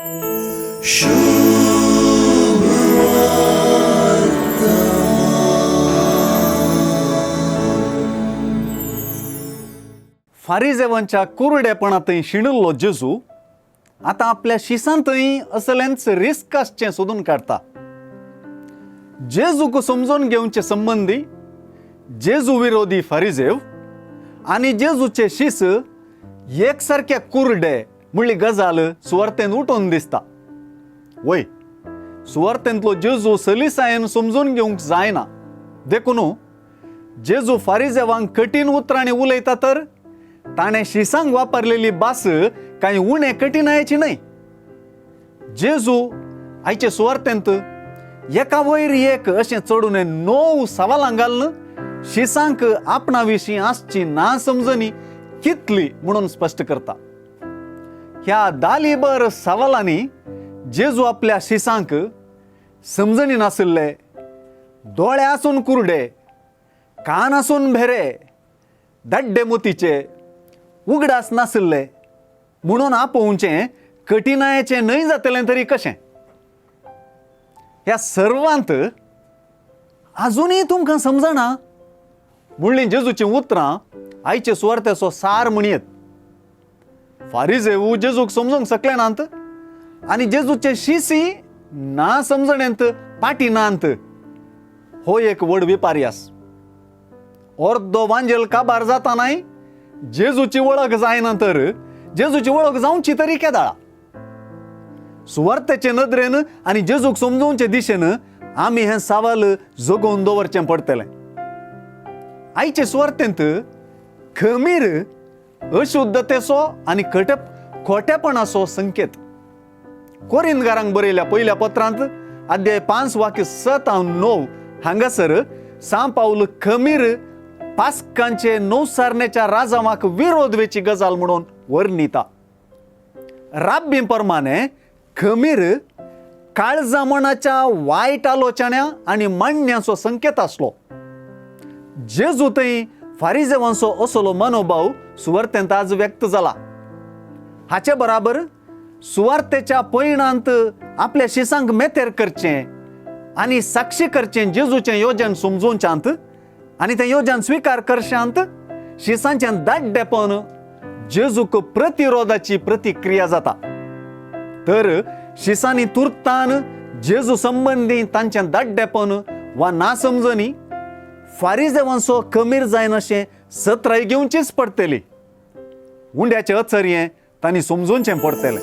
फारिजेवांच्या कुरडेपणांतय शिणिल्लो जेजू आतां आपल्या शिसांतय असलेंच रिस्क आसचें सोदून काडटा. जेजूक समजून घेवचे संबंदी जेजू विरोधी फारिजेव आनी जेजूचे शीस एक सारके कुरडे म्हणली गजाल सुवार्तेन उठून दिसता. वय, सुवार्तेंतलो जेजू सलिसायेन समजून घेवंक जायना, देखून जेजू फारिजेवांक कठीण उतरांनी उलयता तर ताणें शिसांक वापरलेली भास कांय उणे कठीणायेची न्हय. जेजू आयचे सुवार्तेंत एका वयर एक अशें चडून 9 सवालां घालून शिसांक आपणा विशीं आसची ना समजणी कितली म्हणून स्पश्ट करता. ह्या दालीबर सवालांनी जेजू आपल्या शिसांक समजणी नाशिल्ले, दोळे आसून कुरडे, कान आसून भेरे, दाड्डे मोतीचे, उगडास नाशिल्ले म्हणून आपोवचें कठिणायेचें न्हय जातलें तरी कशें? ह्या सर्वांत आजुनूय तुमकां समजना म्हणलीं जेजूचीं उतरां आयचे सुवार्तेचो सार म्हणयेत. फारिजेव जेजूक समजूंक शकले नात आनी जेजूचे शिसी ना समजणेंत पाटी नात. हो एक व्हड विपार्यास. अर्दो वांजेल काबार जाता नाय जेजूची वळख जायना तर जेजूची वळख जावची तरी केदाळा. सुवार्थेचे नदरेन आनी जेजूक समजोवचे दिशेन आमी हें सवाल जगोवन दवरचें पडटलें. आयचे सुवार्थेंत खमीर अशुद्धतेचो आनी खोटेपणाचो संकेत. कोरिंदगारांक बरयल्या पयल्या पत्रांत अध्याय 5 वाक्य 7 9 हांगासर सां पावल खमीर पास्कांचे नवसारण्याच्या राजावाक विरोध वेची गजाल म्हणून वर्णिता. राब्बी प्रमाणे खमीर काळजा मनाच्या वायट आलोचण्या आनी मांडण्याचो संकेत आसलो. जेजू थंय फारिजेवांचो असलो मनोभाव सुवार्तेंत आज व्यक्त जाला. हाचे बराबर सुवार्तेच्या पयणांत आपल्या शिसांक मेतेर करचें आनी साक्षी करचें जेजूचें योजन समजोवच्यांत आनी तें योजन स्विकार करशांत शिसांचें दाड्डेपण जेजूक प्रतिरोधाची प्रतिक्रिया जाता. तर शिसांनी तुर्तान जेजू संबंदी तांचें दाड्डेपण वा ना समजणी फारिजेवांचो कमीर जायनाशें सत्राय घेवचीच पडटली. उंड्याचें अचर्यें तांणी समजोवचें पडटलें.